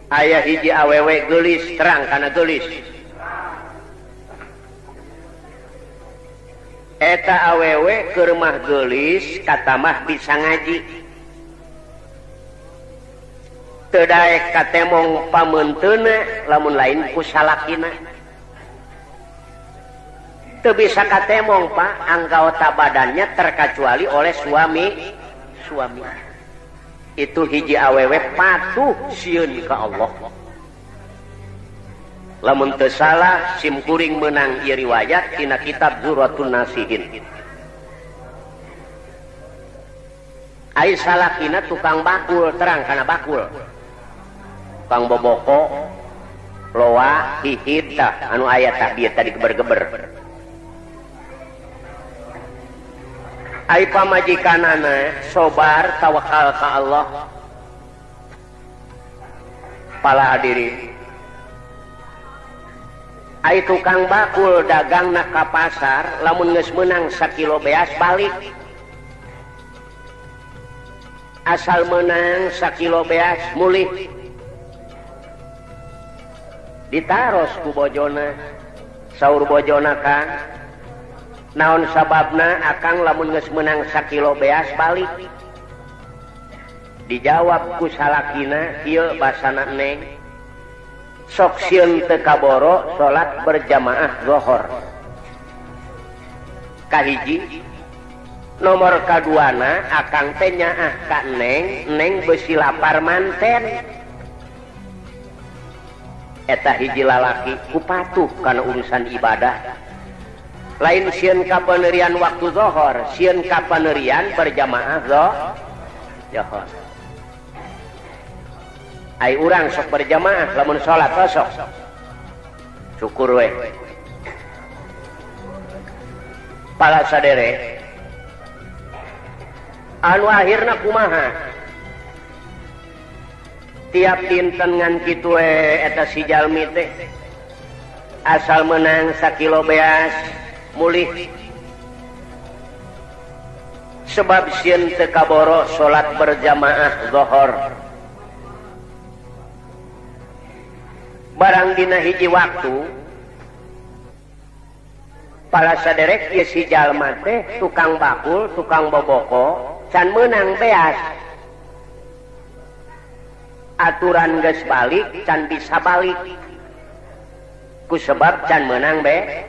Aya hiji awewe geulis terang kana geulis. Eta awewe keur mah geulis katamah bisa ngaji. Teu daek katemong pameunteuna lamun lain ku salakina. Teu bisa katemong Pak anggota badannya terkecuali oleh suami. Itu hiji awewe patuh sieun ka Allah. Lamun teu salah sim kuring meunang ieu riwayat tina kitab Zuratun Nasihin. Ai salakina tukang bakul terang kana bakul. Tukang boboko loa hihid tah anu aya tah bieu tadi geber-geber. Ai pamajikanana sobar tawakal ka Allah. Pala hadirin. Ai tukang bakul dagangna ka pasar lamun geus meunang sakilo beas balik. Asal meunang sakilo beas mulih. Ditaros ku bojona. Saur bojona Kang, naon sababna akang lamun geus meunang sakilo beas balik? Dijawab ku salakina kieu basana neng. Sok sieun teu kaboro salat berjamaah zuhur. Kahiji nomor kaduana akang teh nyaah ka neng, neng beusi lapar manten. Eta hiji lalaki ku patuh kana urusan ibadah. Lain sieun kapanerian waktu zuhur, sieun kapanerian berjamaah zuhur. Ai urang sok berjamaah lamun salat sok. Syukur we. Pala sadere. Anu akhirna kumaha? Tiap dinten ngan kitu we eta si jalmi teh. Asal menang sakilo beas mulih. Sebab sieun teu kaboro salat berjamaah zuhur. Barang dina hiji waktu pala saderek ieu si jalma teh tukang bakul, tukang boboko, can meunang beas. Aturan geus balik, can bisa balik. Ku sebab can meunang beas.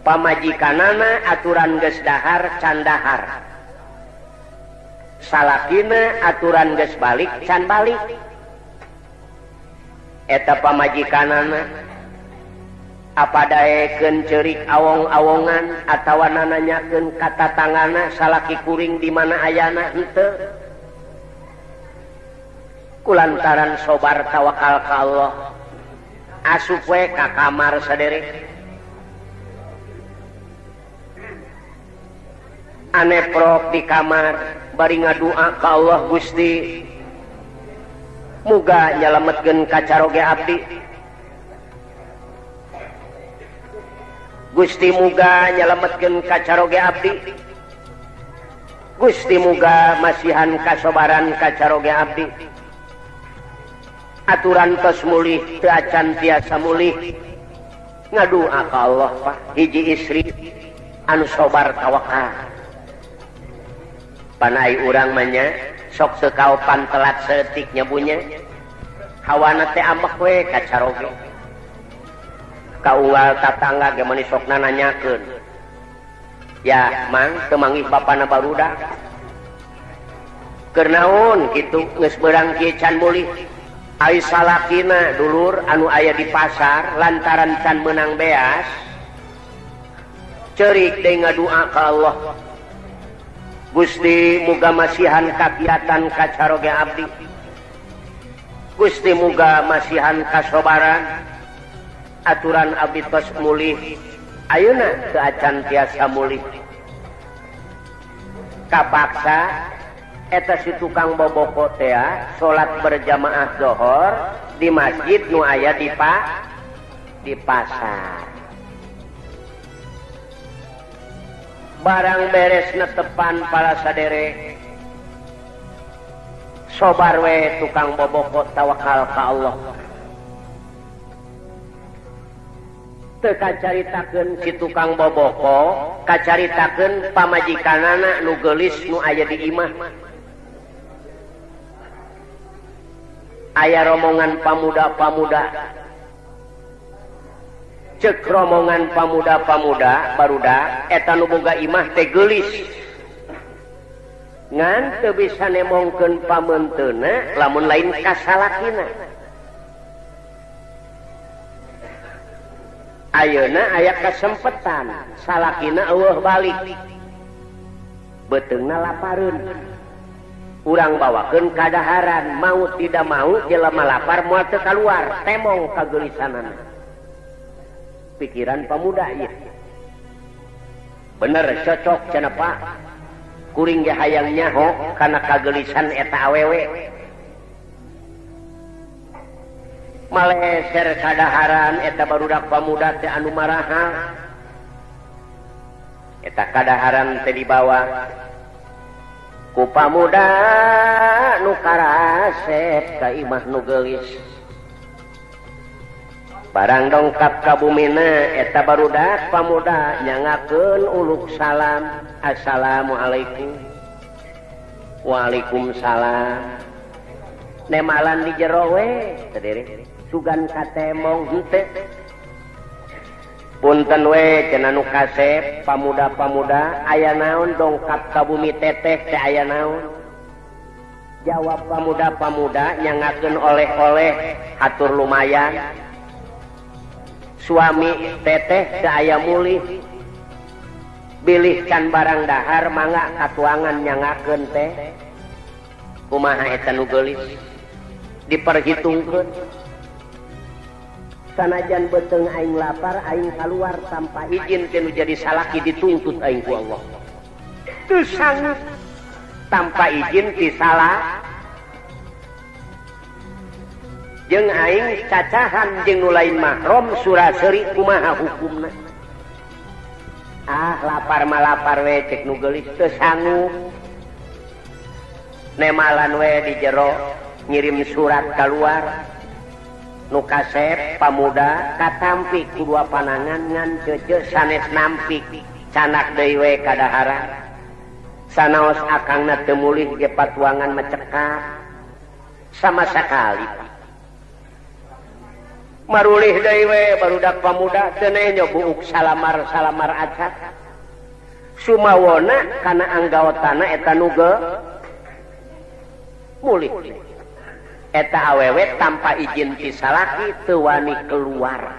Pamajikanana aturan geus dahar, can dahar. Salakina aturan geus balik, can balik. Eta pamajikanana apa daekeun ceurik awong-awongan atawa nananyakeun ka tatangana salaki kuring di mana ayana henteu. Kulantaran sobar tawakal ka Allah asup we ka kamar saderek. Aneprok di kamar bari ngadua ka Allah, Gusti muga nyalametkeun ka caroge abdi. Gusti muga nyalametkeun ka caroge abdi. Gusti muga masihan kasobaran ka caroge abdi. Aturan tos mulih teu acan tiasa mulih. Ngadua ka Allah Pak, hiji istri anu sobar tawakal. Panai urang mah nya sok teu kaopan telat saeutik nyabunya. Hawana teh ambek we ka caroge. Kaunggal tatangga ge meuni sok nananyakeun. Ya, mang teu manggih bapana barudak. Keur naon kitu geus beurang kieu can mulih. Ai salakina dulur anu aya di pasar lantaran can meunang beas. Ceurik deui ngadua ka Allah. Gusti muga masihan kakiatan ka caroge abdi. Gusti muga masihan kasobaran. Aturan abdi tos mulih. Ayeuna teu acan tiasa mulih. Kapaksa eta si tukang boboko teh salat berjamaah zuhur di masjid nu aya di pasar. Barang beres netepan para sadere. Sobar we tukang boboko tawakal ka Allah. Teu kacaritakeun si tukang boboko, kacaritakeun pamajikanana nu geulis nu aya di imah. Aya romongan pamuda-pamuda. Cek romongan pamuda-pamuda barudak eta nu boga imah teh geulis. Ngan teu bisa nemongkeun pameunteuna lamun lain kasalakina. Ayeuna aya kasempetan salakina eueuh balik. Beuteungna lapareun. Urang bawakeun kadaharan, mau tidak mau jelema lapar moal teu kaluar, temong kageulisanana. Pikiran pamuda ieu. Bener cocok cenah Pak. Kuring ge hayang nyaho kana kageulisan eta awewe. Maleser kadaharan eta barudak pamuda teh anu maraha. Eta kadaharan teh dibawa ku pamuda nu karasep ka imah nu geulis. Barang dongkap ka bumina eta barudak pamuda nyangakeun uluk salam. Assalamualaikum. Waalaikumsalam. Nemalan di jero we teh sugan katemong henteu. Punten we cenah nu kasep pamuda-pamuda aya naon dongkap ka bumi teteh teh aya naon? Jawab pamuda-pamuda nyangakeun oleh-oleh hatur lumayan. Suami teteh teu aya mulih. Bilih can barang dahar mangga katuangan nyangakeun teh. Kumaha eta nu geulis? Diperhitungkeun. Sanajan beuteung aing lapar aing kaluar tanpa izin teh nu jadi salaki dituntut aing ku Allah. Teu sanggup tanpa izin ti salah. Jeung aing cacahan jeung nu lain mahram sura-seuri kumaha hukumna? Ah lapar mah lapar we cek nu geulis teu sanggup. Nemalan we di jero ngirim surat keluar. Nu kasep pamuda katampi ku dua panangan ngan ceuceu sanes nampik canak deui we kadaharan. Sanaos akangna teu mulih ge patuangan mecekak sama sakali. Marulih deui we barudak pamuda teu nenyo buuk salamar-salamar acan. Sumawona kana anggaotana eta nu mulih. Eta awewe tanpa izin ti salaki teu wani keluar.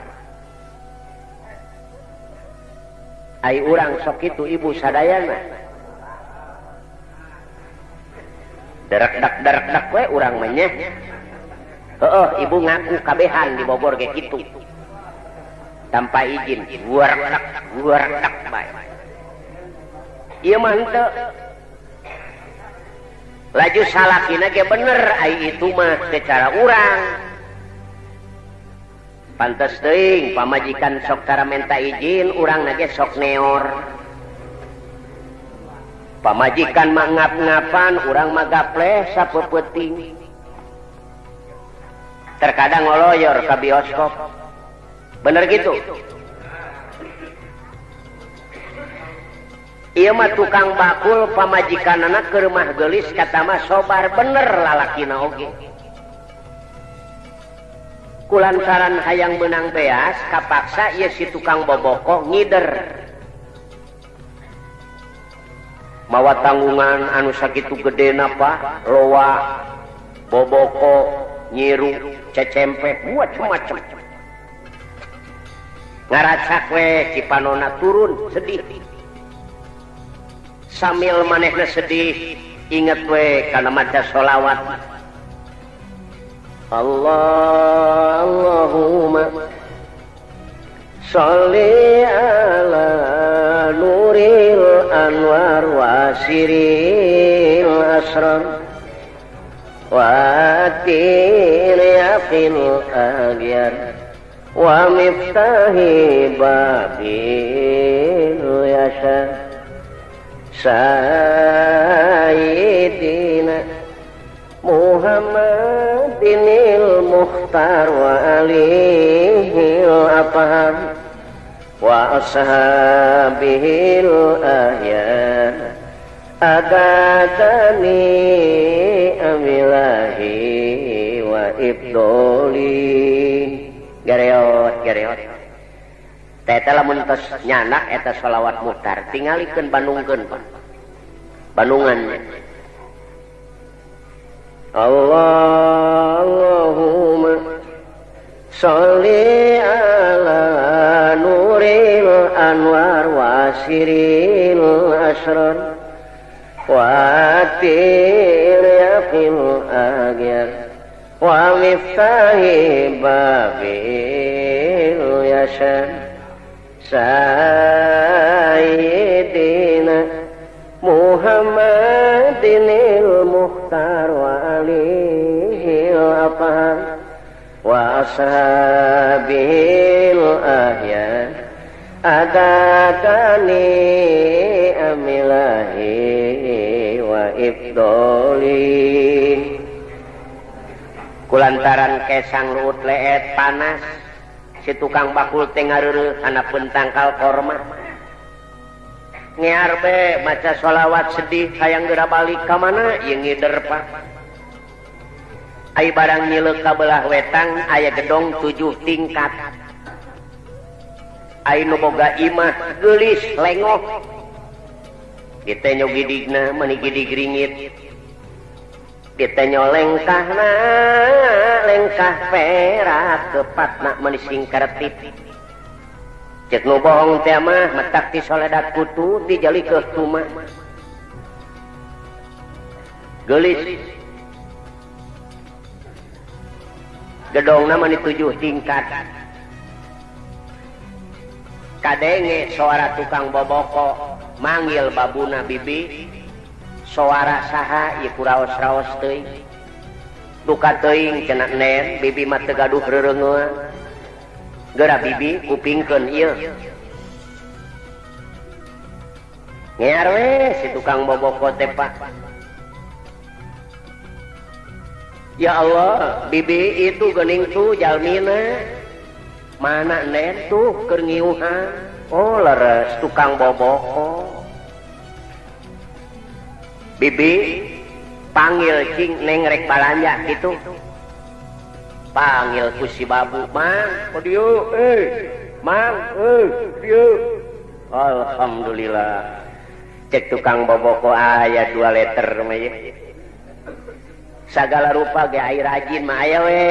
Ai urang sok kitu ibu sadayana. Derekdak-derekdak we urang mah nya. Heeh, ibu ngaku kabehan di Bogor ge kitu. Tanpa izin, wartak bae. Ieu mah henteu. Laju salakina ge bener ai itu mah secara urang. Pantes teuing pamajikan sok tara menta izin, urangna ge sok neor. Pamajikan mah ngap-ngapan, urang mah gapleh sapeupeting. Terkadang ngoloyor ke bioskop. Bener gitu? Ieu mah tukang bakul pamajikanana keur mah geulis kata mah sobar bener lalakina oge. Kulantaran hayang beunang beas kapaksa ieu si tukang boboko ngider. Mawa tanggungan anu sakitu gedena Pak, loa, boboko, nyiru, cecempe, macem-macem. Ngaracak we cipanona turun sedih. Sambil manehna sedih inget we kana maca sholawat. Allah Allahumma sholli ala nuril anwar wa siril asrar wa atil yaqil agyar wa miftahi babil yasar Sayyidina Muhammadinil Mukhtar wa alihil athhar wa ashabihil ahya adatani amilahi wa ibdoli gareot gareot teh lamun tos nyanak eta sholawat muhtar tingalikeun bandungkeun Pak bandungan Allahumma sholli ala nuril anwar wa siril asrar wa atil yaqil agyar wa miftahi babil yashan Sayyidina Muhammadinil Mukhtar wa alihil athhar wa ashabihil ahya adatani amilahi wa ibdoli kulantaran kesang luut leet panas si tukang bakul teh ngareureuh handapeun tangkal korma ngear be maca sholawat sedih hayang geura balik ka mana ieu ngider Pak ai barang nyileuk ka belah wetang aya gedong 7 tingkat ai nu boga imah geulis lengoh ditenyo gidigna meuni gidig ringit ditenyo lengkahna lengkah perak kepatna meuni singkaretip cek nu bohong teh mah metak ti soledat kutu dijalikeun tumah geulis gedongna mah 7 tingkat kadenge suara tukang boboko manggil babuna bibi suara saha ieu kuraos-raos teuing duka teuing cenah nen bibi mah teu gaduh reureungeun geura bibi kupingkeun ieu ngear we si tukang boboko teh Pak ya Allah bibi itu geuning tuh jalmina mana nen tuh keur ngiuhan oh leres tukang boboko bibi panggil cing neng rek balanja gitu panggil ku si babu mang kodieu mang dieu alhamdulillah cek tukang boboko aya 2 liter mah ieu sagala rupa ge ai rajin mah aya we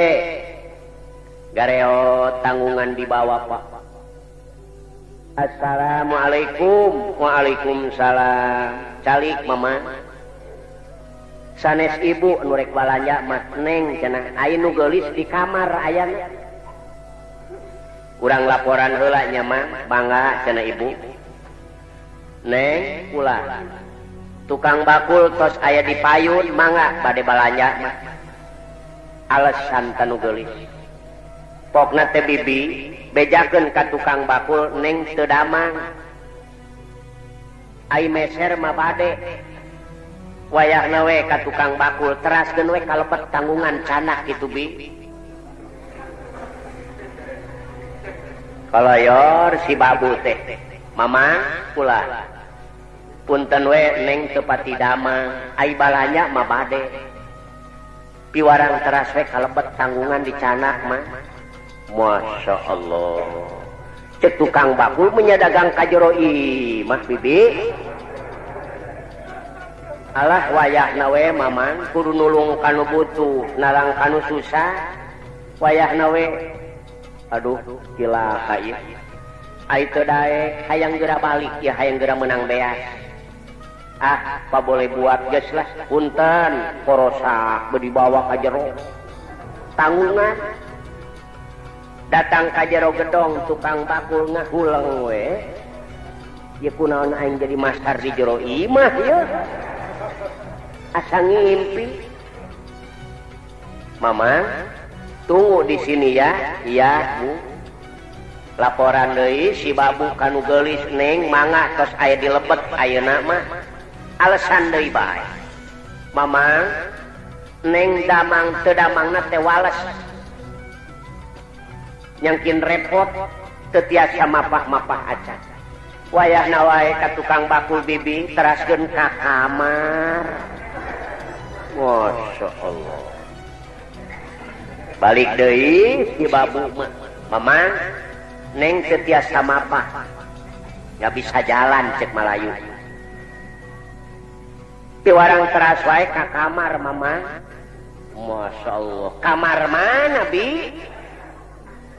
gareo tanggungan dibawa Pak Assalamualaikum waalaikumsalam calik mama sanes ibu nu rek balanja mah neng cenah ai nu geulis di kamar ayana urang laporan heula nya mah mangga cenah ibu neng ulah tukang bakul tos aya di payun mangga bade balanja mah alasan tanu geulis pokna teh bibi bejakeun ka tukang bakul neng teu damang ai meser mah bade wayahna we ka tukang bakul teraskeun we kalebet tanggungan canak kitu bi kalayor si babu teh mama ulah punten we neng teu pati damang ai balanja mah bade piwarang teras we kalebet tanggungan di canak mah Masya Allah cek tukang bakul menyadagang ka jero imah bibi alah wayahna we mamang kudu nulung kanu butuh nalang kanu susah wayahna we aduh cilaka ieu ai teu daek hayang geura balik ya hayang geura meunang beas ah pa boleh buat geus lah punten korosak beu dibawa ka jero tanggungan datang ka jero gedong tukang bakul ngahuleng we ieu kunaon aing jadi masar di jero imah ieu asa ngimpi mama tunggu di sini ya iya bu laporan deui si babu kanu geulis neng mangga tos aya di lebet ayeuna mah alasan deui bae mama Neng damang teu damangna teh wales. Nyangkin repot teu tiasa mapah-mapah acan. Wayahna wae ka tukang bakul bibi teraskeun ka kamar. Masya Allah. Balik deui si babu mah. Mamang neng teu tiasa mapah. Nggak bisa jalan cek Malayu. Piwarang teras wae ka kamar mama. Masya Allah. Kamar mana bi?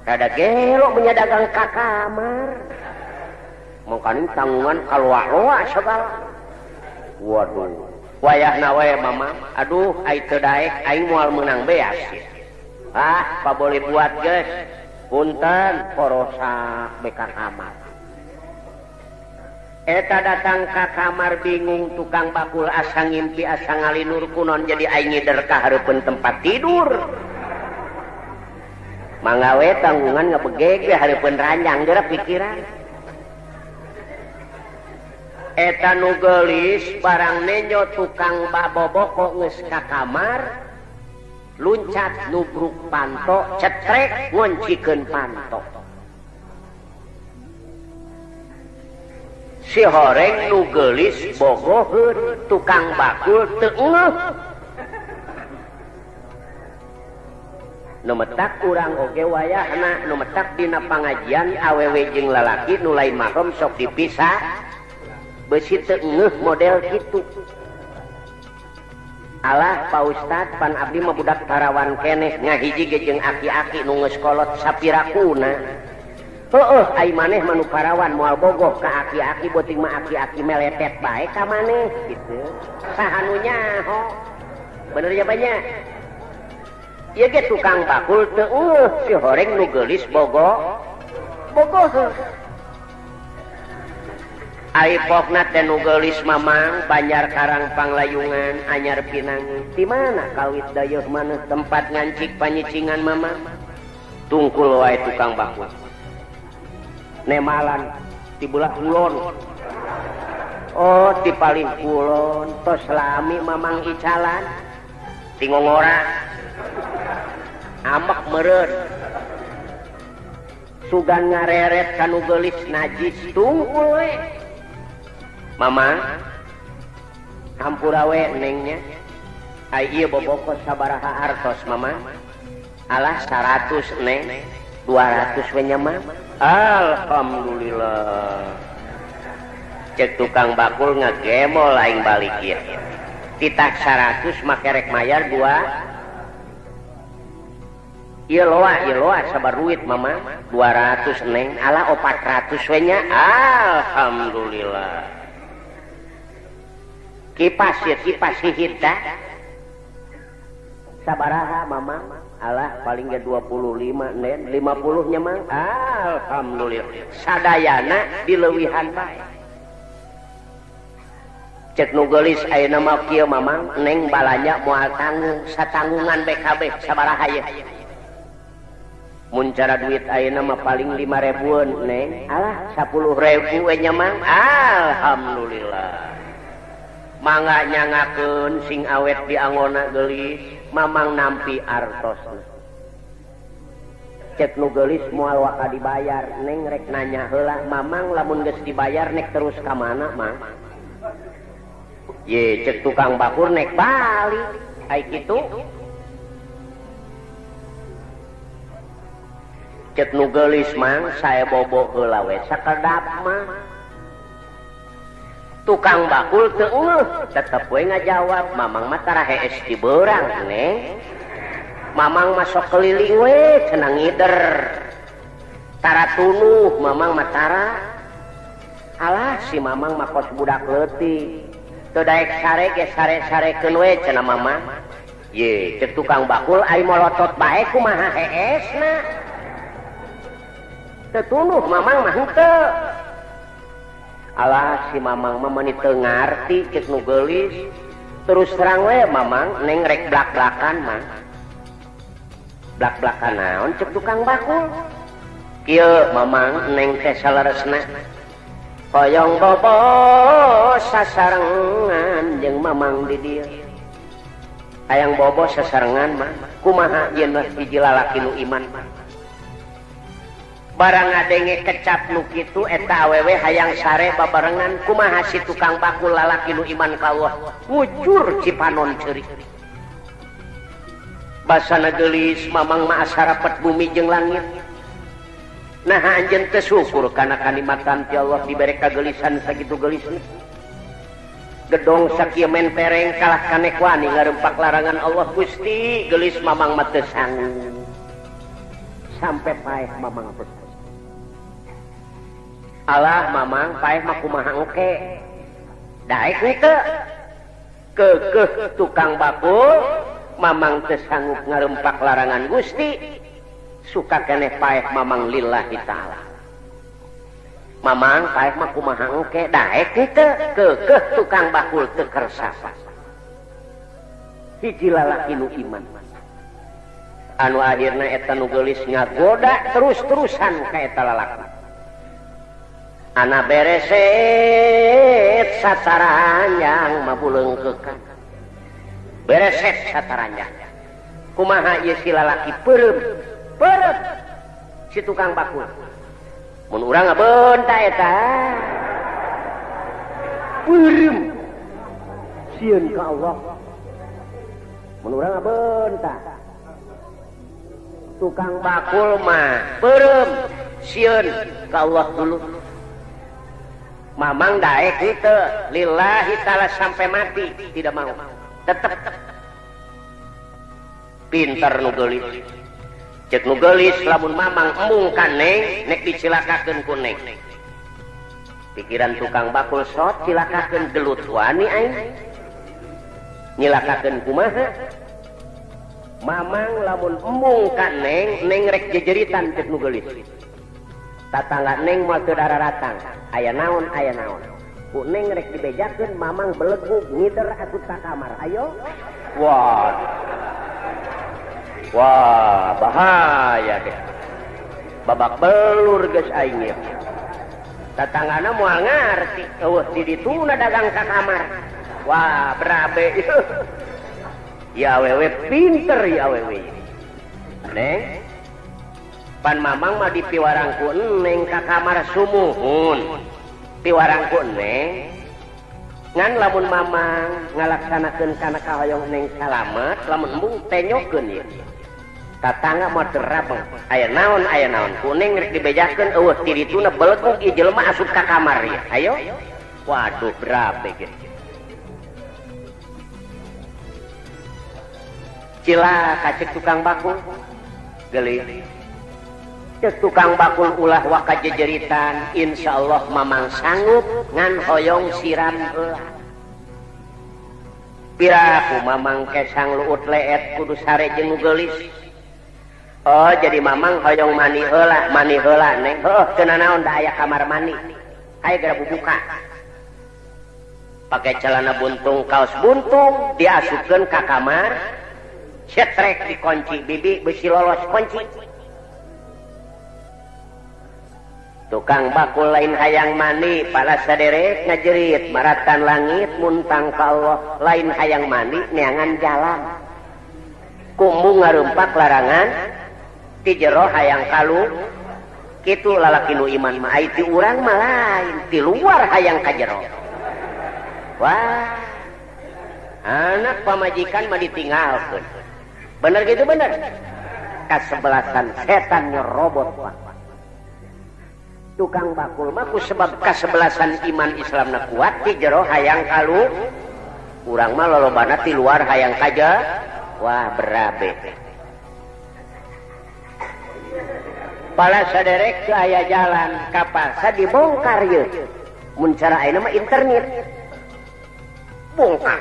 Kada gelo menyadagang ka kamar. Mangkaning tanggungan kaluak-luak segala. Waduh. Wayahna wae mama. Aduh ai teu daek aing moal meunang beas. Ah, paboleh buat geus. Punten porosak be ka kamar. Eta datang ka kamar bingung tukang bakul asa ngimpi asa ngalinur kunon jadi aing ngider ka hareupeun tempat tidur. Mangga we tanggungan ngabegeg we hareupeun ranjang geura pikiran. Eta nu geulis barang nenjo tukang baboboko geus ka kamar luncat nubruk panto cetrek ngoncikeun panto. Si horeng nu geulis bogoheun tukang bakul teu ngeuh. Nu metak urang oge wayahna nu metak dina pangajian awewe jeung lalaki nu lain mahram sok dipisah beusi teu ngeuh model kitu. Alah Pak Ustad pan abdi mah budak tarawan keneh ngahiji ge jeung aki-aki nu geus kolot sapirakuna. Heueuh ai maneh mah nu parawan moal bogoh ka aki-aki beuting mah aki-aki meletet bae ka maneh kitu. Saha nu nyaho? Bener ya banyak. Ieu ge tukang bakul teu eueuh si horeng nu geulis bogoh. Bogoh. Ai pokna teh nu geulis mamang Banjar Karang Panglayungan anyar pinangi. Di mana kawit dayeuh maneh tempat ngancik panyicingan mamang? Tungkul wae tukang bakul. Nemalan di belah kulon. Oh, di paling kulon tos lami mamang icalan. Ti ngongora. Amek meureun. Sugan ngareret ka nu geulis najis tungkul we. Mama, hampura we nengnya. Ai ieu boboko sabaraha artos mama? Alah 100 neng, 200 we nya mah. Alhamdulillah. Cek tukang bakul ngagemol aing balik ieu. Titah 100 make rek mayar 2. Ieu loa sabar duit mama. 200 neng, alah 400 we nya. Alhamdulillah. Kipas ya kipas hihit dah. Sabaraha mama? Alah paling ge 25 nen, 50 nya mah. Alhamdulillah. Sadayana dileuwihan bae. Cek nu geulis ayeuna mah kieu mamang neng balanja moal tanggung satanggungan BKB sabaraha ye. Mun cara duit ayeuna mah paling 5.000-eun neng. Alah 10.000 we nya mah. Alhamdulillah. Mangga nyangakeun sing awet di angona geulis, mamang nampi artosna. Cek nu geulis moal waka dibayar, neng rek nanya heula, mamang lamun geus dibayar nek terus ka mana, Mang? Ye, cek tukang bakur nek balik. Ai kitu. Cek nu geulis mang sae bobo heula we sakedap mah. Tukang bakul teu eueuh, tetep we ngajawab, mamang mah tara hees di beurang neng. Mamang mah sok keliling we cenah ngider. Tara tunuh mamang mah tara. Alah si mamang mah kos budak leutik. Teu daek sare ge sare-sarekeun we cenah mamang. Ye, cek tukang bakul ai molotot bae kumaha heesna. Teu tunuh mamang mah henteu. Alah si mamang mah meuni teu ngarti cek nu geulis. Terus terang we mamang neng rek blak-blakan mah. Blak-blakan naon cek tukang bakul. Kieu mamang neng teh saleresna. Hoyong bobo sasarengan jeung mamang di dieu. Hayang bobo sasarengan mah kumaha yen hiji lalaki nu iman. Barang ngadenge kecap nu kitu eta awewe hayang sare babarengan kumaha si tukang bakul lalaki nu iman ka Allah wujur cipanon ceurik. Basana geulis mamang mah asa rapet bumi jeung langit. Nah anjeun teu syukur kana kanikmatan ti Allah dibere kageulisan sakitu geulisna. Gedong sakieu mentereng kalah kanek wani ngarempak larangan Allah Gusti geulis mamang mah teu sanggup. Sampai paeh mamang teu. Alah mamang paeh mah kumaha engke. Daek teu. Keukeuh tukang bakul mamang teu sanggup ngarempak larangan Gusti. Suka keneh paeh mamang lillahi ta'ala. Mamang paeh mah kumaha engke. Daek teu. Keukeuh tukang bakul teu kersapa. Hiji lalaki nu iman. Anu akhirna eta nu geulis ngagoda terus-terusan ka eta lalaki. Ana bereset sataranjang mabuleungkeukan. Bereset sataranjang. Kumaha ieu si lalaki peureum. Peureum si tukang bakul. Mun urang ngabeunta eta. Peureum. Sieun ka Allah. Mun urang ngabeunta. Tukang bakul mah peureum sieun ka Allah dulu. Mamang daek henteu lillahi ta'ala sampai mati tidak mau. Tetep pinter nu geulis. Cek nu geulis lamun mamang embung ka neng nek dicilakakeun ku neng. Pikiran tukang bakul sot cilakakeun gelut wani aing. Nyilakakeun kumaha? Mamang lamun embung ka neng, neng rek jejeritan cek nu geulis. Tatangga neng moal teu dararatang. Aya naon aya naon. Ku neng rek dibejakeun mamang belegug ngider asup ka kamar. Ayo. Wah. Wah, bahaya deh. Babak belur geus aing ieu. Tatanggana moal ngarti, eueuh di dituna dagang ka kamar. Wah, berabe. Ya awewe pinter ya awewe. Neng. Pan mamang mah dipiwarang ku neng ka kamar sumuhun. Piwarang ku neng. Ngan lamun mamang ngalaksanakeun kana kahoyong neng salamet, lamun embung tenyokeun ieu. Tatangga moal teu rabeng. Aya naon aya naon. Ku neng rek dibejakeun eueuh ti dituna belegug ieu jelema asup ka kamar ieu. Ayo. Waduh berabe geus. Cilaka cek tukang bakul. Geulis. Cek tukang bakul ulah waka jejeritan, insyaallah mamang sanggup ngan hoyong siram heula. Piraku mamang kesang luut leet kudu sare jeung nu geulis. Oh jadi mamang hoyong mani heula neng. Heuh teu nanaon da aya kamar mandi. Hayu geura bubuka. Pake celana buntung kaos buntung diasupkeun ka kamar. Cetrek dikunci bibi besi lolos kunci. Tukang bakul lain hayang mani pala saderek ngajerit maratan langit muntang ka Allah lain hayang mani neangan jalan. Kumbu ngarumpak larangan ti jero hayang kalu kitu lalaki nu iman mah ai ti urang mah lain ti luar hayang ka jero. Wah anak pamajikan mah ditinggalkeun. Bener gitu bener. Kasebelasan setan nyerobot pak. Tukang bakul mah ku sebab kasebelasan iman Islamna kuat ti jero hayang kalu urang mah lolobana ti luar hayang kaja. Wah berabe. Pala saderek teu aya jalan kapaksa dibongkar ieu. Mun cara ayeuna mah internet. Bongkar.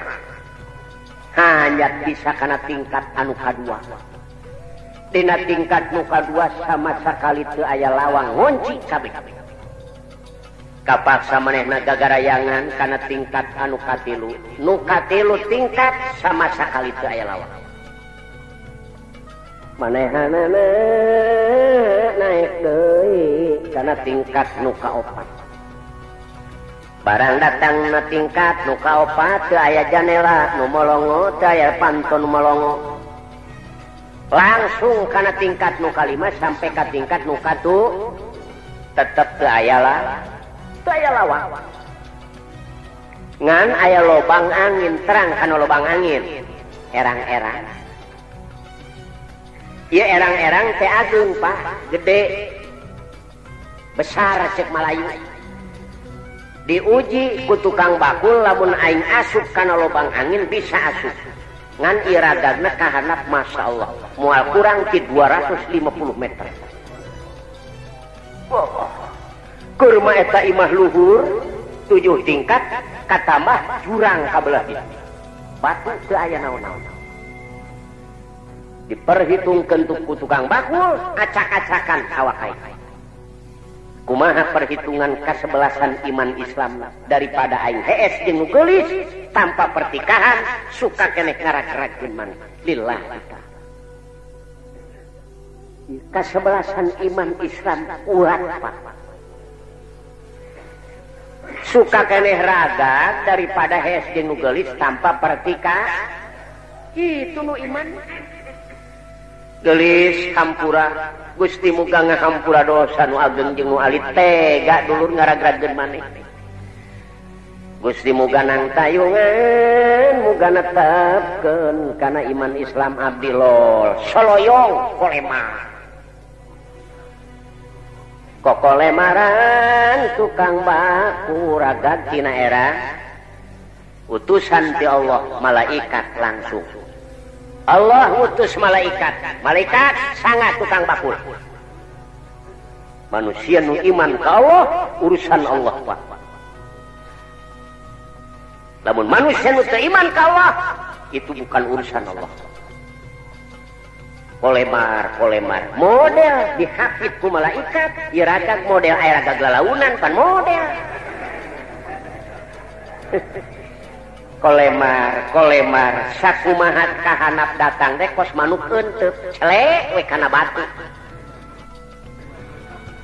Hanya bisa kana tingkat anu kadua. Dina tingkat nu kadua sama sakali teu aya lawang ngunci kabeh. Kapaksa manehna gagarayangan kana tingkat anu katilu. Nu katilu tingkat sama sakali teu aya lawang. Manehanana naik deui kana tingkat nu kaopat. Barang datang na tingkat nu kaopat teu aya janela nu molongo teu aya panto nu molongo. Langsung kana tingkat nu kalima sampai ka tingkat nu katu tetep teu aya lah. Teu aya lawang. Ngan aya lobang angin terang kana lobang angin. Erang-erang. Ieu erang-erang teh ageung Pak, gede. Besar cek Malayu. Diuji ku tukang bakul lamun aing asup kana lobang angin bisa asup. Ngan iragagna kahanap Masya Allah. Moal kurang ti 250 meter. Oh. Kurma eta imah luhur 7 tingkat katambah jurang kabelah dieu. Batu teu aya naon-naon. Diperhitungkeun ku tukang bakul acak-acakan awak aing. Kumaha perhitungan kasebelasan iman Islam daripada aing hees jeung nu geulis tanpa pertikahan suka keneh ngarag-ragkeun maneh lillah kita. Kasebelasan iman Islam kuat Pak. Suka keneh raga daripada hees jeung nu geulis tanpa pertikahan. Itu nu iman. Geulis hampura Gusti muga ngahampura dosa nu ageng jeung nu alit tega dulur ngaragragkeun maneh. Gusti muga nang tayungan muga netepkeun kana iman Islam abdi lol soloyong kolema. Kokolemaran tukang baku ragag tina era utusan ti Allah malaikat langsung. Allah ngutus malaikat. Malaikat sangat tukang bakul. Manusia nu iman ka Allah, urusan Allah Pak. Lamun manusia nu teu iman ka Allah, itu bukan urusan Allah. Kolemar, kolemar. Model dihapit ku malaikat, ieu ragag model aya ragag lalaunan pan model. Kolemar, kolemar, sakumaha kahanap datang teh kos manuk euteup, celek we kana batu.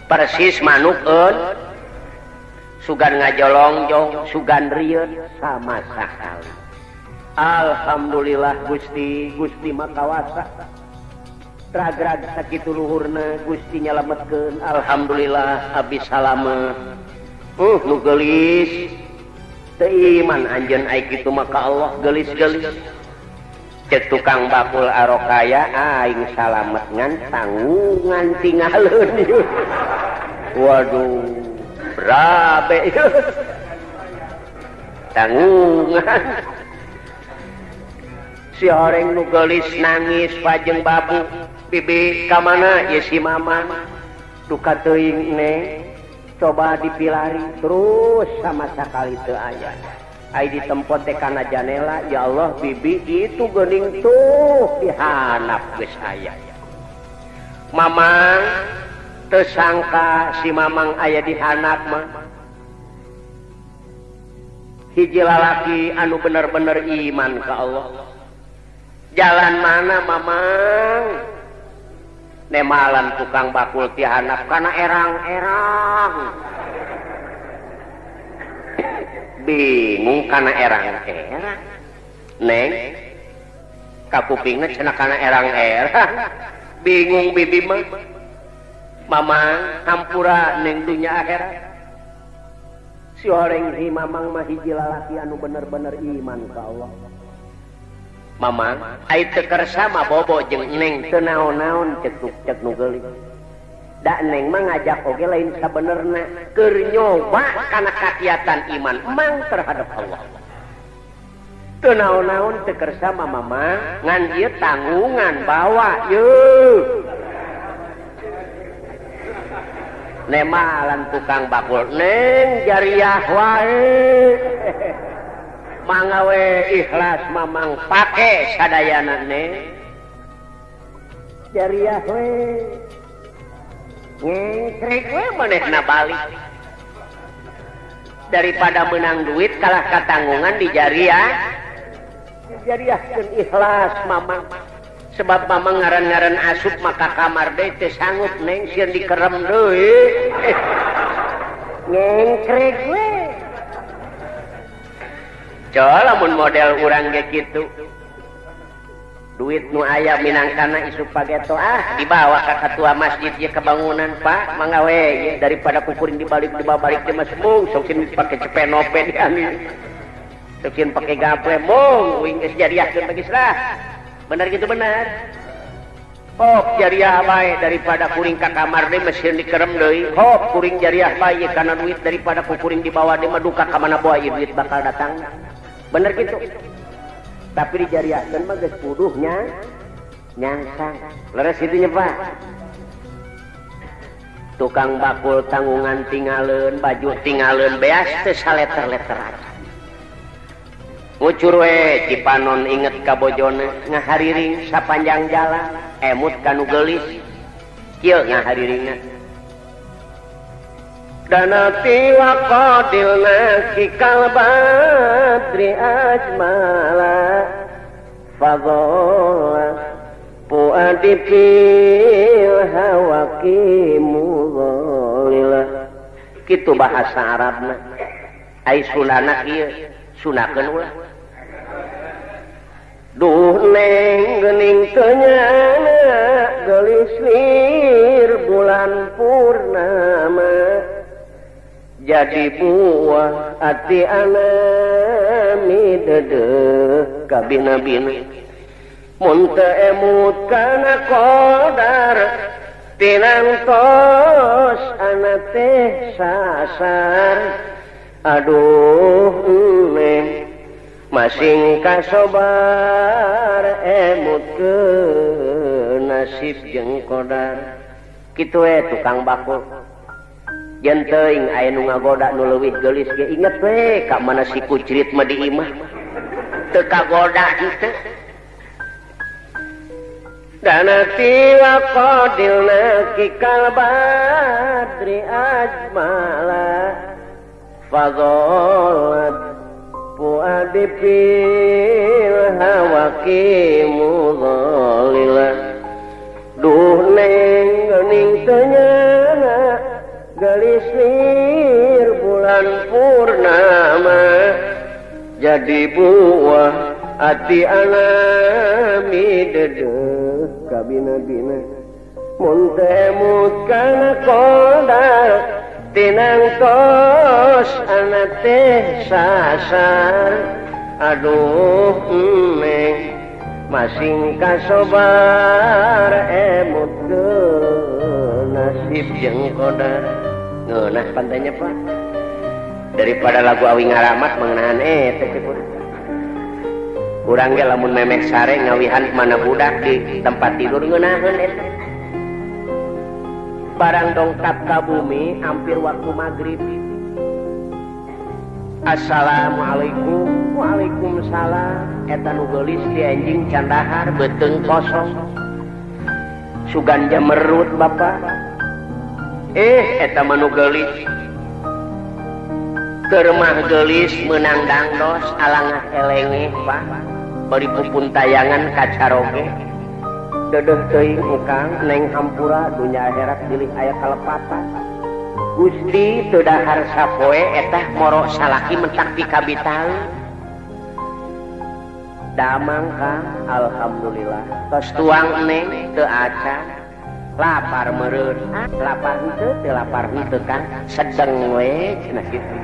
Persis manuk eun, sugan ngajolongjong, sugan rieut sama sakali. Alhamdulillah Gusti, Gusti mah kawasa. Ragrag sakitu luhurna Gusti nyalametkeun. Alhamdulillah abdi salamet. Nu geulis. Teu iman anjeun ai kitu maka Allah geulis-geulis. Cek tukang bakul arokaya aing salamet ngan tanggungan tingaleun. Waduh, berabe tanggungan. Si horeng nu geulis nangis pajeng babu, bibi ka mana ye si mama? Duka teuing neng. Coba dipilari terus sama sekali teu aya. Ai ditempot teh kana janela, ya Allah bibi itu geuning tuh dihanap geus aya. Mamang teu sangka si mamang aya dihanap mah. Hiji lalaki anu bener-bener iman ka Allah. Jalan mana mamang? Nemalan tukang bakul tihanap kana erang-erang. Bingung kana erang-erang. Neng kakupingna cenah kana erang-erang. Bingung bibi mah. Mamang hampura neng dunya akhirat. Si horeng si mamang mah hiji lalaki anu bener-bener iman ka Allah. Mamang ai teu kersa mah bobo jeung neng teu naon-naon cek nu geulis. Da neng mah ngajak oge lain sabenerna keur nyoba kana kakiatan iman mang terhadap Allah. Teu naon-naon teu kersa mah mamang ngan ieu tanggungan bawa yeuh. Nemalan tukang bakul neng jariah wae. Mangga we ikhlas mamang pake sadayana neng jariah we ngengkrek we manehna balik daripada menang duit kalah katanggungan di jariah dijariahkeun ikhlas mamang sebab mamang ngaran-ngaran asup maka kamar deui teu sanggup neng sieun dikerem deui ngengkrek we. Coba lamun model urang ge kitu. Duit nu aya minangkana isuk pageto ah dibawa ka ketua masjid ye kebangunan Pak mangga we ye daripada kukuring dibalik dibabalik teh mah mung sok sieun pake cepenope di anu. Sok sieun pake gaple mung uing geus jariahkeun bagi lah. Bener gitu bener. Hop jariah bae daripada kuring ka kamar deui mesin dikerem deui. Hop kuring jariah bae kana duit daripada kukuring dibawa deui mah duka ka mana bae duit bakal datang. Bener gitu. Tapi dijariahkeun mah geus puduhnya nyangsang. Leres kitu nya Pak. Tukang bakul tanggungan tingaleun, baju tingaleun beas teu saleter-leter. Ngucur we Cipanon inget ka bojona ngahariring sapanjang jalan emut ka nu geulis. Kieu ngahariringna. Danati wa qadilna kikal badri ajmala fadhala puadi fil hawaki mudhalila. Kitu bahasa Arabna. Ai sunana ieu sunakeun ulah. Duh neng geuning teu nyana geulis lir bulan purnama jadi buah ati anami dedeh kabina-bina mun teu emut kana qadar tinantos ana teh sasar aduh neng masing kasobar emut ke nasib jeung qadar. Kitu we tukang bakul. Yen teuing aya nu ngagoda nu leuwih geulis ge inget we ka mana si kucrit mah di imah. Teu kagoda henteu. Danati wa qadilna kikal badri ajmala fadhalat puadi fil hawaki mudhalila. Duh neng geuning teu nyana geulis lir bulan purnama jadi buah ati alami dedeh kabina-bina mun teu emut kana qadar tinangtos ana teh sasar aduh neng masing kasobar emut nasib jeung qadar. Ngeunah pantainya Pak. Daripada lagu awi ngaramat mengenaan teh kurang ge lamun memeh sare ngawihan mana budak di tempat tidur ngeunaheun eta. Barang dongkap ka bumi hampir waktu maghrib. Assalamualaikum. Waalaikumsalam. Eta nu geulis di anjing candahar beuteung kosong. Sugan jamerut Bapak. Eta mah nu geulis. Keur mah geulis meunang dangdos alangah elenge Pak. Bari pupun tayangan kacaroge. Dedeuh teuing engkang neng hampura dunya akhirat bilih aya kalepatan. Gusti teu dahar sapoe eta moro salaki mentak pikabitaeun. Damang Kang, alhamdulillah. Tos tuang neng teu acan. Lapar meureun, lapar henteu teu lapar henteu Kang, sedeng we cenah kitu.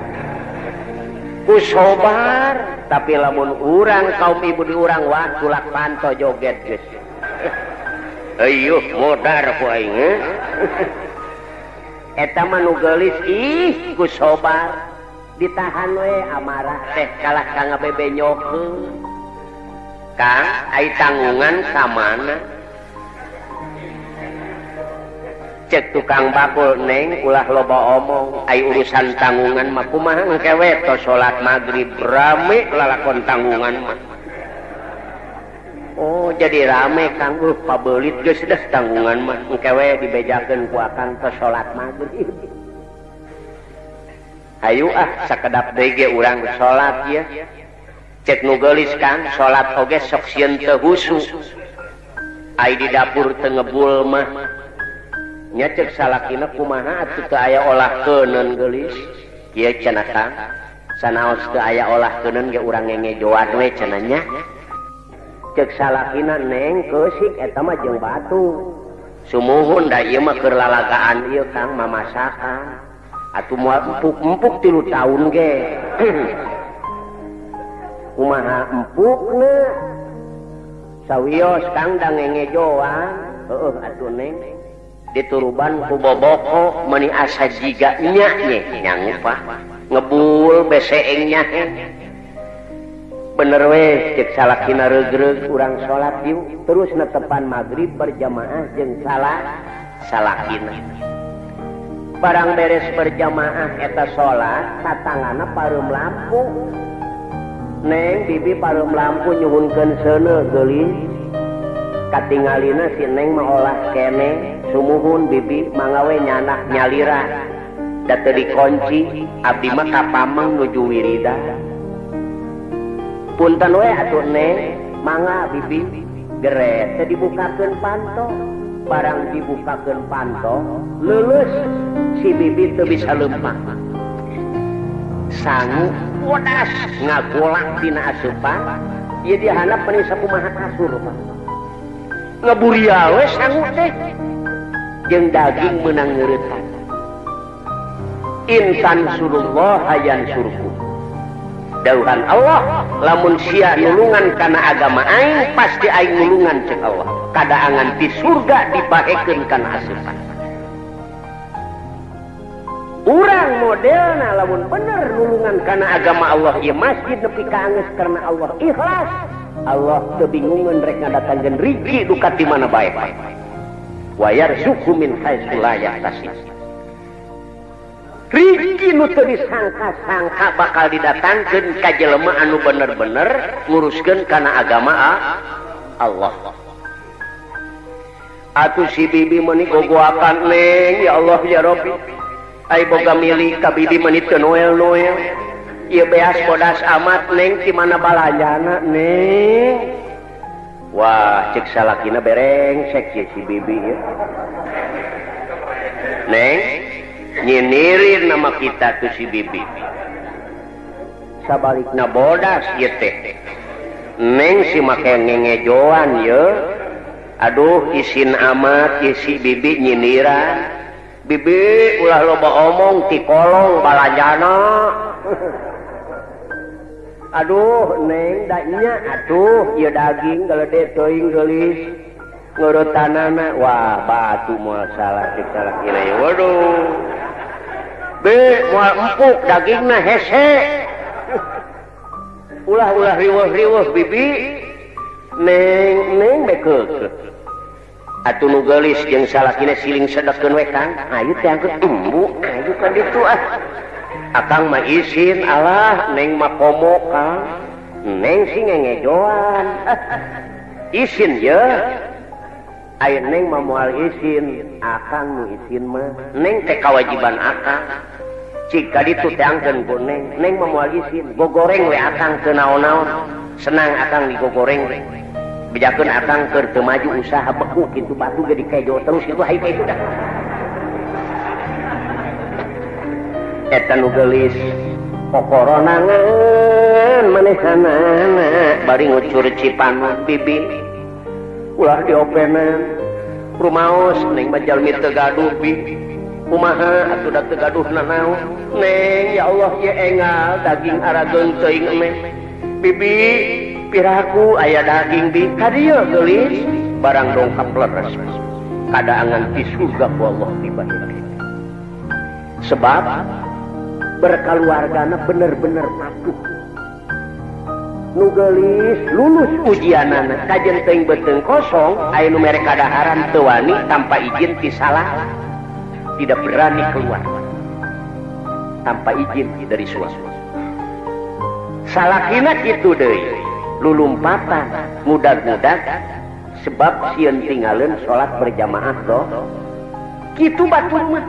Ku sobar, tapi lamun urang kaum ibu di urang wah tulak panto joget geus. Ayuh modar ku aing. Eta mah nu geulis ih ku sobar ditahan we amarah teh kalah ka ngabebenyokeun. Kang, ai tanggungan ka mana? Cek tukang bakul neng ulah loba omong ai urusan tanggungan mah kumaha engke we tos salat magrib rame lalakon tanggungan mah. Oh jadi rame Kang, pabelit geus dah tanggungan mah engke we dibejakeun ku akang tos salat magrib. Hayu ah sakedap deui ge urang salat ieu. Cek nu geulis Kang salat oge sok sieun teu husu. Ai di dapur teu ngebul mah. Nya cek salakina kumaha atuh teu aya olah keuneun geulis. Kieu cenah Kang. Sanaos teu aya olah keuneun ge urang ngengejoan we cenah nya. Ceuk salakina neng keusik eta mah jeung batu. Sumuhun da ieu mah keur lalagaan ieu Kang mamasakan. Atuh moal empuk-empuk 3 tahun ge. Kumaha empukna? Sawios Kang da ngengejoan. Heueuh atuh neng. Dituruban ku boboko meuni asa jiga nya nye nyangupah. Ngebul beseengnya bener we cek salakina regreg urang salat yuk terus netepan maghrib berjamaah jeung salakina barang beres berjamaah eta salat satangana pareum lampu neng bibi pareum lampu nyuhunkeun seuneu geulis katingalina si neng mah olah keneh sumuhun bibi mangga we nyanah nyalira da teu dikunci abdi mah ka pameng nuju wiridan punten we atuh neng mangga bibi geret teu dibukakeun panto barang dibukakeun panto leuleus si bibi teu bisa leumpang sangu bodas ngagolak dina asupan ieu dihandap meni sakumaha kasur Pak ngeburia we sangu teh jeung daging meunang ngeuretan intan surullah hayan surku dauhan Allah lamun sia nulungan kana agama aing pasti aing nulungan cek Allah kadaangan di surga dibahekeun kana asupan urang modelna lamun bener nulungan kana agama Allah ieu masjid nepi ka anggeus karena Allah ikhlas Allah teu bingungeun rek ngadatangkeun rizki duka di mana bae wa yarzuqhu min haitsu la yahtasib. Rizki nu teu disangka-sangka bakal didatangkeun ka jelema anu bener-bener nguruskeun kana agama Allah. Atuh si bibi meuni gogoakan neng ya Allah ya Rabbi. Ai boga milik ka bibi meuni teu noel-noel. Ieu beas bodas amat neng ti mana balanjana neng. Wah cek salakina berengsek ye si bibi ya. Neng nyinirin nama kita tuh si bibi sabalikna bodas ieu teh neng si make ngengejoan ye aduh isin amat ye si bibi nyiniran bibi ulah loba omong ti kolong balanjana aduh neng da nya atuh ieu daging galede teuing geulis ngurutanana wah batu moal salah cek salakina ye waduh be moal empuk dagingna hese ulah-ulah riweuh-riweuh bibi neng neng bekeuk atuh nu geulis jeung salakina siling sedekeun we Kang ayu teh angkeut embu ayu ka ditu ah akang mah isin alah neng mah komo Kang neng sih ngengejoan isin ye ayo neng mah moal isin akang nu isin mah neng teh kawajiban akang cik ka ditu teh angkeun ku neng neng mah moal isin gogoreng we akang teu naon-naon senang akang digogoreng bejakeun akang keur teu maju usaha beku kitu batu ge dikejo terus kitu hayu ka itu dah eta nu geulis kokoronangan manehanana bari ngucur cipanuk bibi ulah diopenan rumaos neng mah jalmi teu gaduh bi kumaha atuh da teu gaduh nanaon neng ya Allah ieu engal daging arageung teuing neng bibi piraku aya daging bi ka dieu geulis barang dongkap leres kadaangan ti surga ku Allah dibahekeun sebab berkeluargana bener-bener patuh nu geulis lulus ujianana kajen teuing beuteung kosong aya nu mere kadaharan teu wani tanpa izin ti salah tidak berani keluar tanpa izin dari suami salakina kitu deui lulumpatan mudag-mudag sebab sieun tinggalin salat berjamaah doh kitu batur mah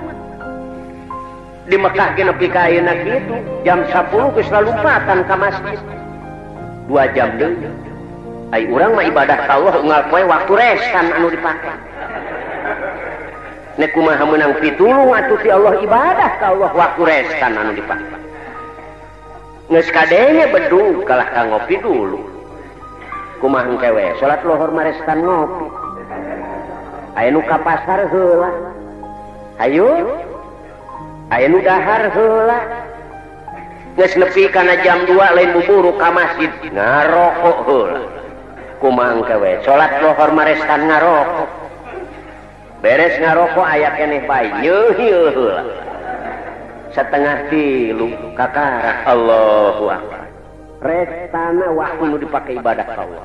di Mekah ge nepi ka ayeuna kitu jam 10 geus lalumpatan ka masjid 2 jam deui ai urang mah ibadah ka Allah unggal poe waktu resan anu dipake nek kumaha meunang pitulung atuh ti Allah ibadah ka Allah waktu resan anu dipake Geus kadenge bedug kalah ka ngopi dulu. Kumaha engke we salat lohor marestan ngopi. Aya nu ka pasar heula. Hayu. Aya nu dahar heula. Geus nepi kana jam 2 lain buburu ka masjid ngarokok heula. Kumaha engke we salat lohor marestan ngarokok. Beres ngarokok aya keneh bae nyeuhil heula. 2:30 kakara Allahu Akbar. Restana waktu nu dipake ibadah ka Allah.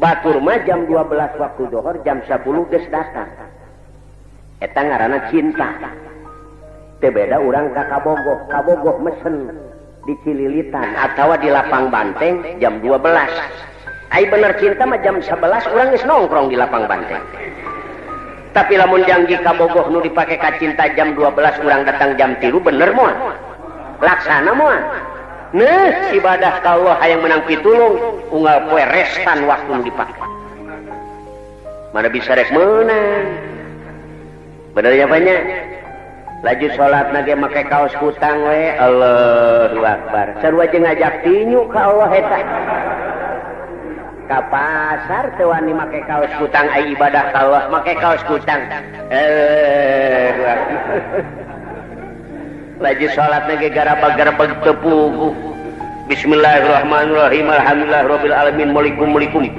Batur mah jam 12 waktu dohor jam 10 geus datang. Eta ngaranna cinta. Teu beda urang ka Kabogoh, Kabogoh mesen di Cililitan atawa di Lapang Banteng jam 12. Ai bener cinta mah jam 11 urang geus nongkrong di Lapang Banteng. Tapi lamun janji Kabogoh nu dipake ka cinta jam 12 urang datang jam 3 bener moal. Laksana moal. Nah, ibadah ka Allah hayang menang pitulung unggal poe restan waktu nu dipake. Mana bisa rek meunang. Bener ya banyak. Laju salat na ge make kaos kutang we Allahu Akbar. Sarua jeung ngajak tinyu ka Allah eta. Ka pasar teu wani make kaos kutang ai ibadah ka Allah make kaos kutang. Laju salat na ge garabag-garabag teu puguh. Bismillahirrahmanirrahim. Alhamdulillahirabbil alamin. Mulikum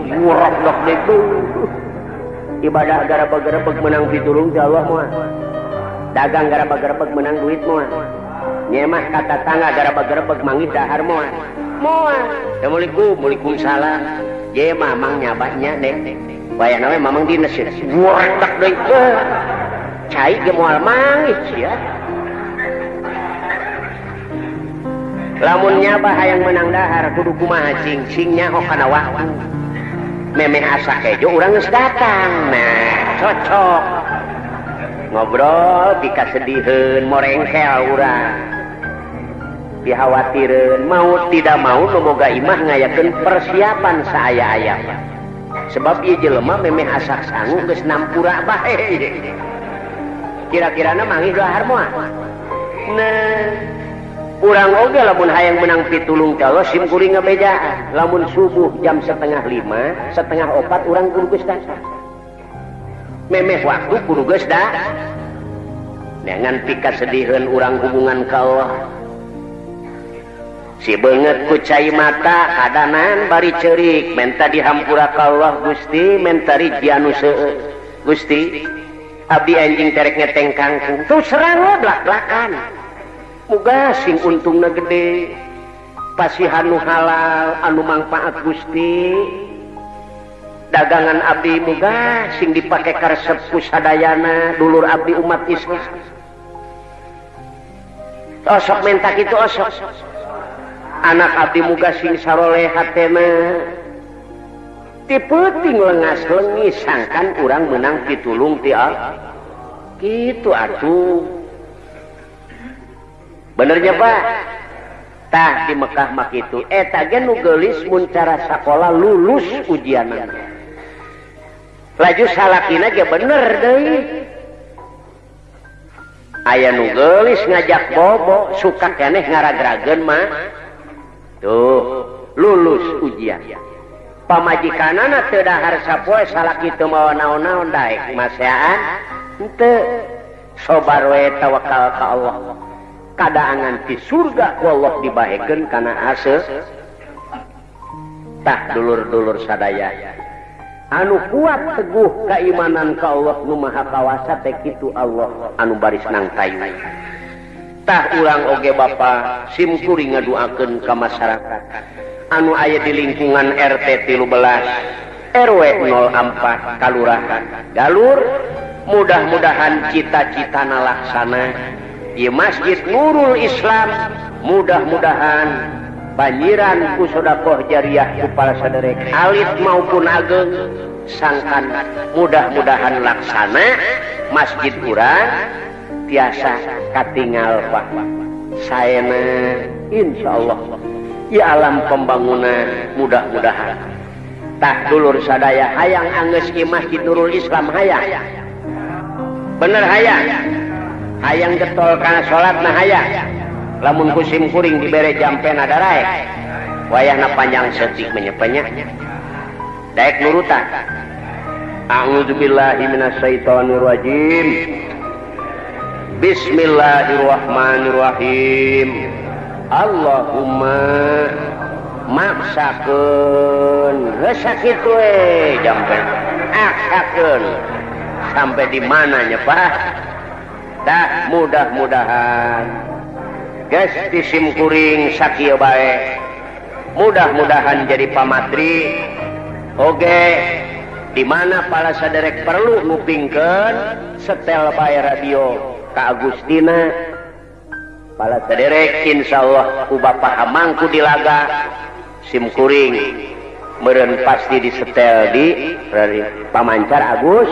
murah dok deui. Ibadah garabag-garabag menang pitulung ti Allah moal. Dagang garabag-garabag menang duit moal. Nyemah ka tatangga garabag-garabag manggih dahar moal. Moal. Assalamualaikum, waalaikumsalam. Je mamang nyabanya dek. Wayahna we mamang dines ya. Murah deui. Cai ge moal manggih sia. Lamun nyabah hayang menang dahar kudu kumaha cing sing nyaho kana waktu. Memeh asa kejo urang geus datang. Nah, cocok. Ngobrol dikasediheun morengkel urang. Dihawatireun mau tidak mau nu boga imah ngayakeun persiapan saaya-aya. Sebab ieu jelema memeh asak sangu geus nampura bae. Kira-kirana manggih dahar moal. Nah, urang oge lamun hayang menang pitulung ka Allah sim kuring ngabejaan. Lamun subuh jam 4:30, 3:30 urang kudu geus datang. Memeh waktu kudu geus datang. Neangan pikasediheun urang hubungan ka Allah. Si beungeut ku cai mata kadanan bari ceurik menta dihampura ka Allah Gusti menta rizki anu seueur. Gusti abdi anjing terek ngeteng kangkung tuh serang we blak-blakan. Muga sing untungna gede pasihan nu halal anu mangpaat Gusti. Dagangan abdi muga sing dipake karesep ku sadayana dulur abdi umat Islam. Osok menta kitu osok. Anak abdi muga sing saroleh hatena. Ti peuting lengas lengis sangkan urang menang pitulung ti Allah. Kitu atuh. Benernya Pak. Tah di Mekah mah kitu. Eta ge nu geulis mun cara sakola lulus ujianna. Laju salakina ge bener deui. Aya nu geulis ngajak bobo suka keneh ngaragrageun mah. Tuh, lulus ujian. Pamajikanana teu dahar sapoe salaki teu mawa naon-naon daek maseaan henteu. Sobar we tawakal ka Allah. Kadaangan di surga ku Allah dibahekeun kana ase. Tah dulur-dulur sadaya anu kuat teguh keimanan ka Allah nu Maha Kawasa teh kitu Allah anu baris nang tayu. Tah urang oge bapa sim kuring ngaduakeun ka masyarakat anu aya di lingkungan RT 13 RW 04 Kalurahan Galur, mudah-mudahan cita-citana laksana di Masjid Nurul Islam, mudah-mudahan banjiran ku sedekah jariah ku para saderek alit maupun ageng sangkan mudah-mudahan laksana masjid urang tiasa katingal Pak saena insyaallah ya alam pembangunan mudah-mudahan. Tah dulur sadaya hayang anggeus ieu Masjid Nurul Islam hayang bener hayang hayang getol kana salat mah hayang Lamun ku sim kuring dibere jampena daraek. Wayahna panjang setik menyepenya. Daek nurutan. A'udzubillahi minasyaitonirrajim. Bismillahirrahmanirrahim. Allahumma maksakeun geus sakitu we jampe. Aksakeun sampai di mana nya Pak? Dah mudah-mudahan geus disim kuring sakieu bae. Mudah-mudahan jadi pamatri. Oge di mana para saderek perlu ngupingkeun setel bae radio ka Agustina. Para saderek insyaallah ku Bapak Hamangku dilaga sim kuring meureun pasti disetel di pamancar Agus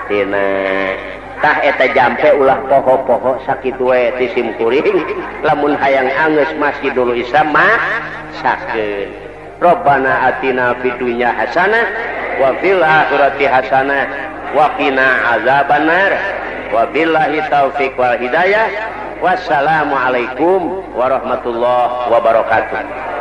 Tina. Tah eta jampe ulah poho-poho sakitu we ti sim kuring lamun hayang angeus Masjidul Islam mah sakeun. Rabbana atina fid dunya hasanah wa fil akhirati hasanah wa qina azabannar. Wabillahi taufik wal hidayah. Wassalamualaikum warahmatullahi wabarakatuh.